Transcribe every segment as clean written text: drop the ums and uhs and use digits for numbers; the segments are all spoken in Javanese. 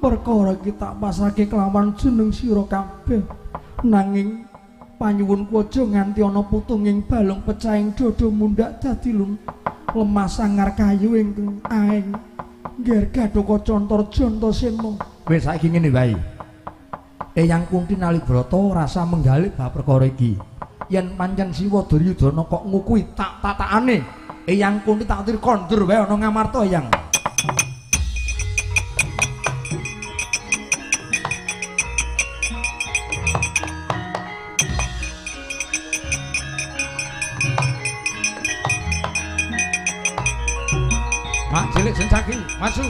Perkara iki tak pasrahke kelawan jeneng sira kabeh. Nanging panyuwunku aja nganti ana putunging balung pecahing dada mundhak dadi lemah sangar kayu ingkang aeng. Ngger Gathotkaca Antarja Antasena. Wis saiki ngene wae. Eyang Kunti Nalibrata rasa menggalih bab perkara iki. Yen pancen Siwa Duryudana kok ngukui tak tatakane, Eyang Kunti tak atur kondur wae ana Ngamarta, Eyang. Mak cilik sencaki, maju.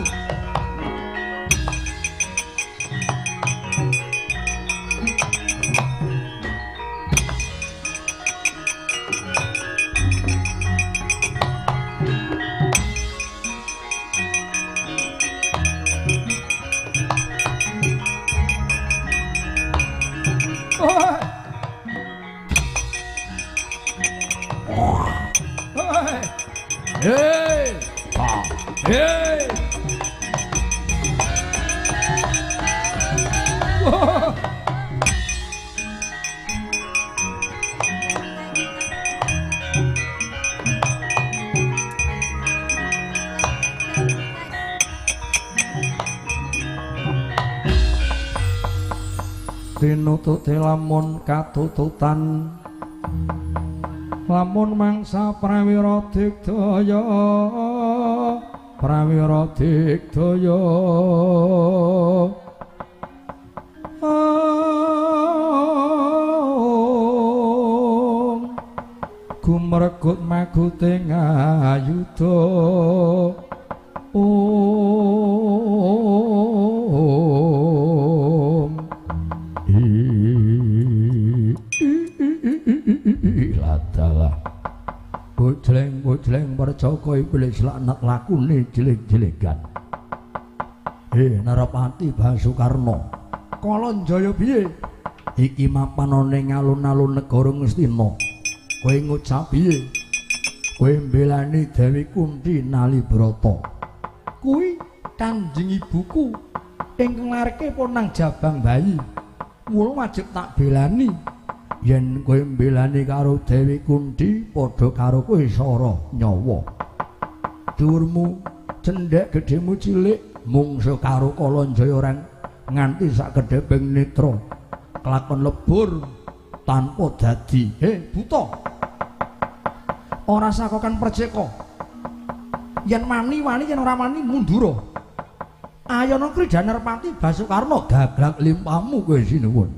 Hey! Hey! Tinutute lamun katututan, lamun mangsa prawira digdaya, prawira digdaya. Gumregut magute ngayuda. Om ladalah bojleng-bojleng percaka iblis laknat lakune jelek-jelekan. Narapati Basukarna, Kalanjaya piye? Iki mapan ana ing alun-alun negara Ngastina. Kowe ngucap piye? Kowe mbelani Dewi Kunti Nalibrata. Kuwi kanjeng ibuku ingkang lareke pun nang jabang bayi. Mula wajib tak belani. Yen kowe mbelani karo Dewi Kunti padha karo kowe sara nyawa. Dhuwurmu cendhek gedhemu cilik mungsuh karo Kalanjaya ora nganti sak kedheping netra. Kelakon lebur tanpa dadi. Buta. Ora sakokan perceka. Yen wani-wani yen ora wani mundura. Ayana Krida Narpati Basukarna gaglak limpamu kowe sinuwun.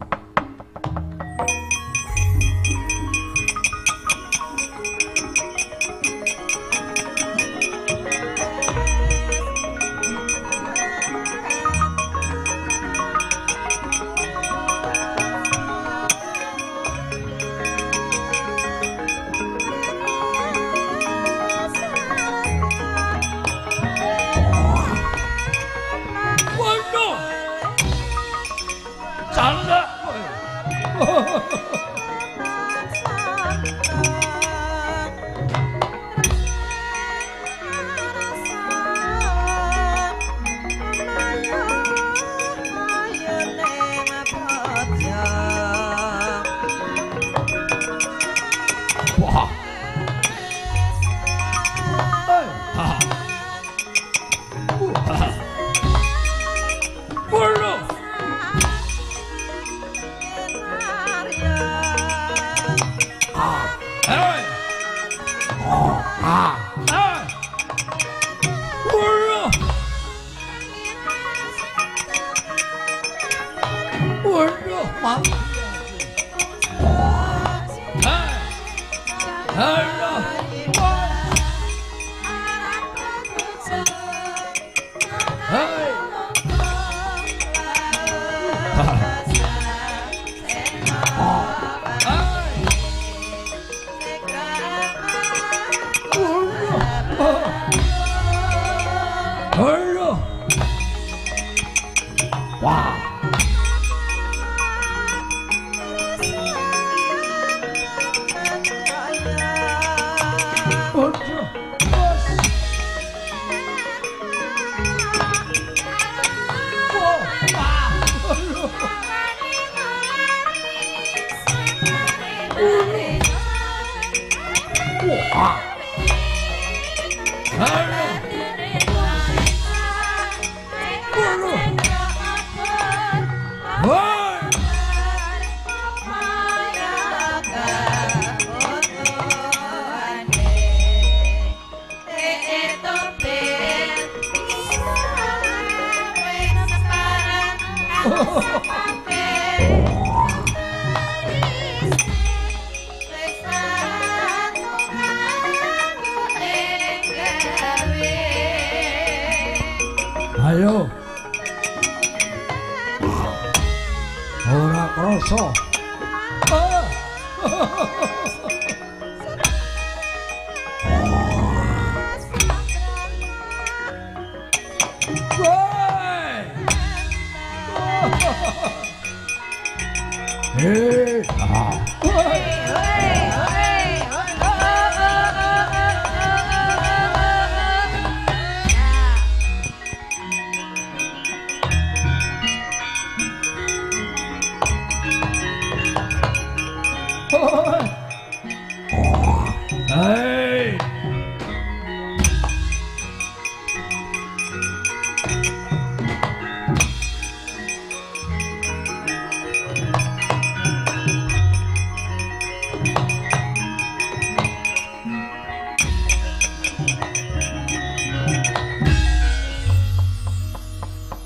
Ah. Ayo. Ora krasa. Hei. Hei.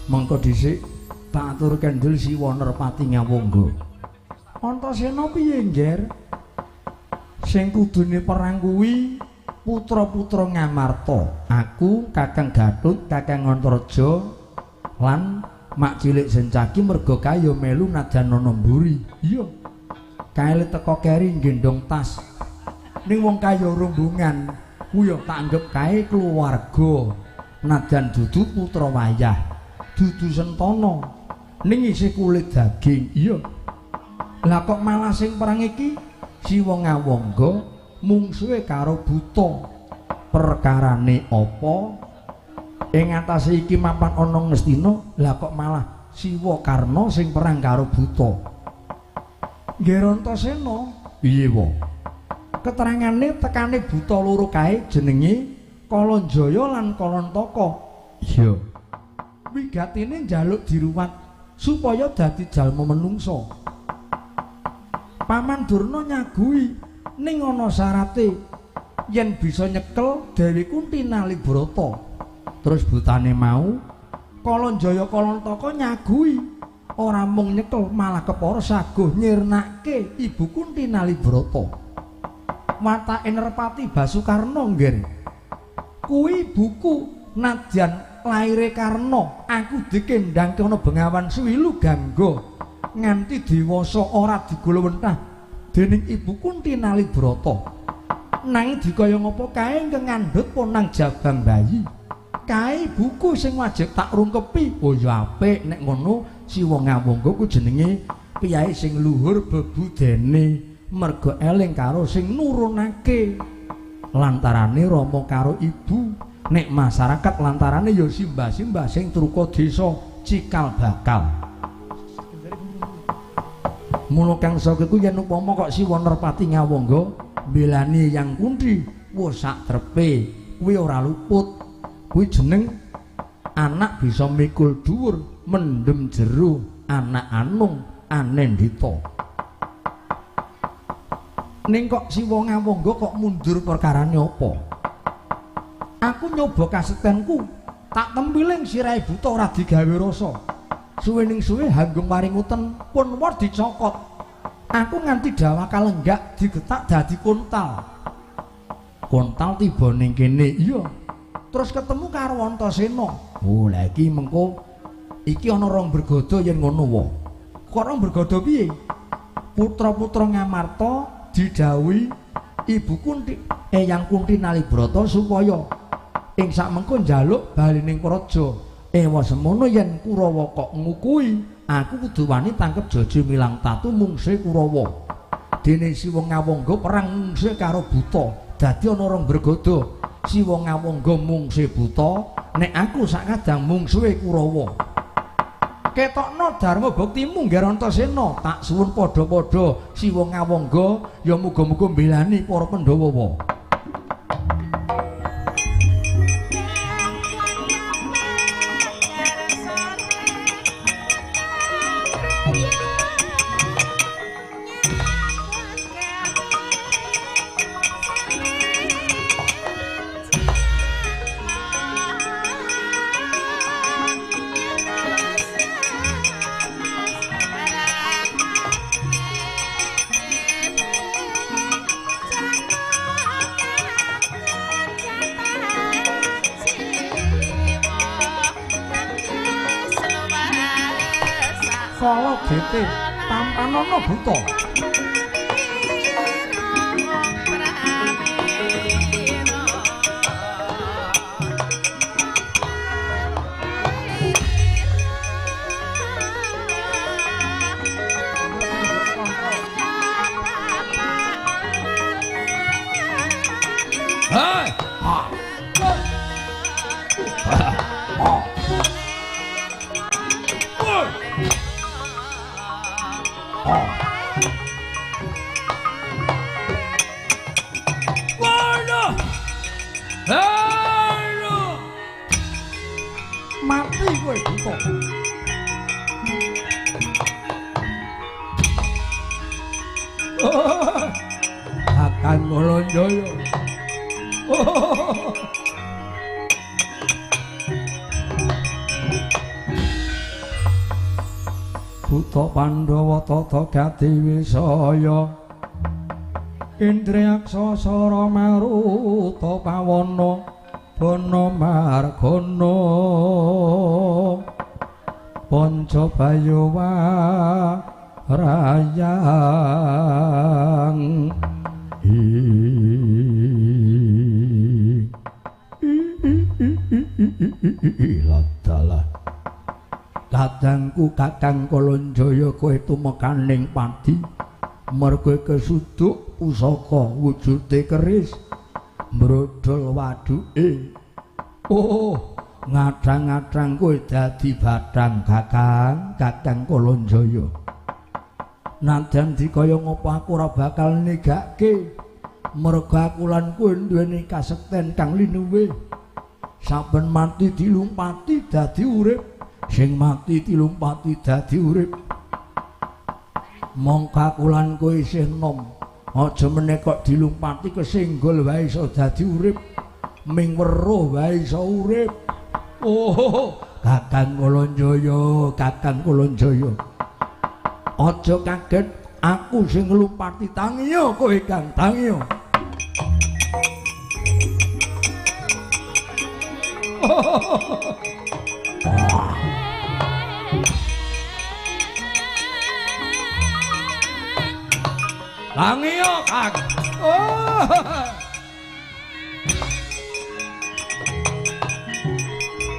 Mengko dhisik tak atur kendel Siwa Nerpati Ngawangga. Antasena piye, Ngger? Sing kudune perang kuwi putra-putra Ngamarta. Aku, Kakang Gatot, Kakang Antareja lan Mak Cilik Sencaki merga kaya melu najan ana mburi. Iya. Kae teko keri nggendhong tas. Ning wong kaya rombongan kuwi ya tak anggep kae keluarga. Najan dudu putra wayah, dudu sentana, ning isih kulit daging. Iya. Lah kok malah sing perang iki Siwa Ngawangga mungsuhe karo buta. Perkarane apa? Ing atase iki mapan ana Ngastina, lah kok malah Siwa Karna sing perang karo buta. Nggih Antasena, piye wae? Keterangane tekane buta loro kae jenenge Kalanjaya lan Kalantaka. Iya. Wigatine njaluk diruwat supaya dadi jalma menungsa. Paman Durna nyagui ning ana syarate yen bisa nyekel Dewi Kunti Nalibrata. Terus butane mau Kalanjaya Kalantaka nyagui ora mung nyekel malah kepara saguh nyirnake Ibu Kunti Nalibrata. Watake Nerpati Basukarna nggih. Kuwi buku nadyan laire Karna, aku dikendhangke ana Bengawan Suwilu Gangga nganti dewasa ora digulawentah dening Ibu Kunti Nalibrata. Nanging dikaya ngapa kae ingkang ngandhut ponang jabang bayi. Kae buku sing wajib tak rungkepi. Oh ya apik nek ngono Siwa Ngawangga ku jenenge piyai sing luhur bebudene merga eling karo sing nurunake. Lantarane rama karo ibu, nek masyarakat lantarane ya simbah-simbah sing truka desa cikal bakal. Mula kang saka iku yen upama kok Siwa Nerpati Ngawangga mbelani Yang Kunti, wah sak trepe kuwi ora luput. Kuwi jeneng anak bisa mikul dhuwur, mendem jero, anak anung anendita. Ning kok Siwa Ngawangga kok mundur perkarane apa? Aku nyoba kasetenku, tak tempiling sirahe buta ora digawe rasa. Suwe ning suwe hanggung waringuten pun wor dicokot. Aku nganti dawa kalenggak digetak dadi kontal. Kontal tiba ning kene. Iya. Terus ketemu karo Antasena. Oh, lha iki mengko iki ana rong bergodo yen ngono wae. Kok rong bergodo piye? Putra-putra Ngamarta didhawuhi Ibu Kunti, Eyang Kunti Nalibrata supaya ing sak mengko njaluk bali ning praja. Ewa semono yen Kurawa kok ngukui, aku kudu wani tangkep Jaja Milang Tatu mungsuhe Kurawa. Dene Siwa Ngawangga perang mungsuhe karo buta. Dadi ana rong bergodo. Siwa Ngawangga mungsuhe buta, nek aku sak kadang mungsuhe Kurawa. Ketokno dharma buktimu Ngger Antasena, tak suwun padha-padha Siwa Ngawangga ya muga-muga mbelani para Pandhawa. Kala dete tampanana buta. Hei! Ha! Ha! Mati kowe buta. Kakang Kalanjaya. Buta Pandhawa tata gati wisaya Indriyaksa sara maruta pawana bana margana Panca bayu warayang. Ladalah kadangku Kakang Kalanjaya kowe tumekaning padi mergo kesuduk pusaka wujude keris mbrodol waduke. Oh, ngadang-ngadang kowe dadi bathang Kakang, Kakang Kalanjaya. Nadyan dikaya ngopo aku ora bakal negake mergo aku lan kowe duweni kasekten kang linuwih. Saben mati dilumpati dadi urip, sing mati dilumpati dadi urip. Mongko aku lan kowe isih enom, aja meneh kok dilumpati kesenggol wae iso dadi urip, ming weruh wae iso urip. Oh, Kakang Kalanjaya, Kakang Kalanjaya. Aja kaget aku sing nglumpati tangiya kowe Kang, tangiya. Tangiya Kang. Oh.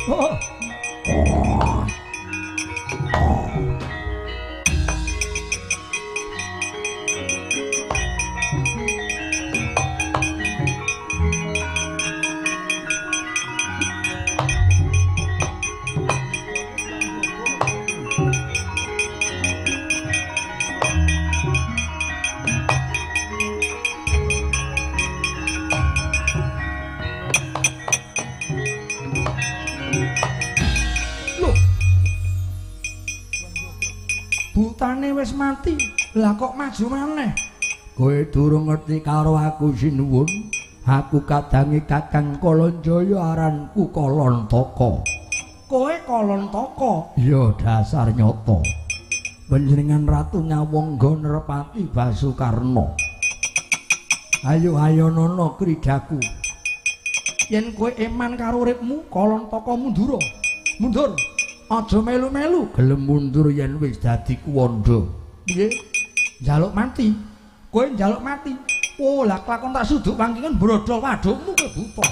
Oh. Butane wis mati, lah kok maju maneh? Kowe durung ngerti karo aku sinuwun. Aku kadange Kakang Kalanjaya aranku Kalantaka. Kowe Kalantaka? Ya dasar nyata. Panjenengan Ratu Nyawangga Nerpati Basukarna. Ayo ayo nono kridaku. Yen kowe eman karo uripmu, Kalantaka mundur. Mundur. Aja melu-melu, gelem mundur yen wis dadi kuwanda. Piye? Njaluk mati. Kowe njaluk mati. Oh, lah kelakon tak suduk wangkingan brodol wadukmu kowe buta.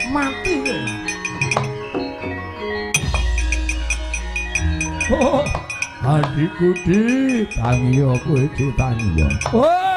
Mati kowe. Oh, adikku di tangiya kowe ditangiya. Oh.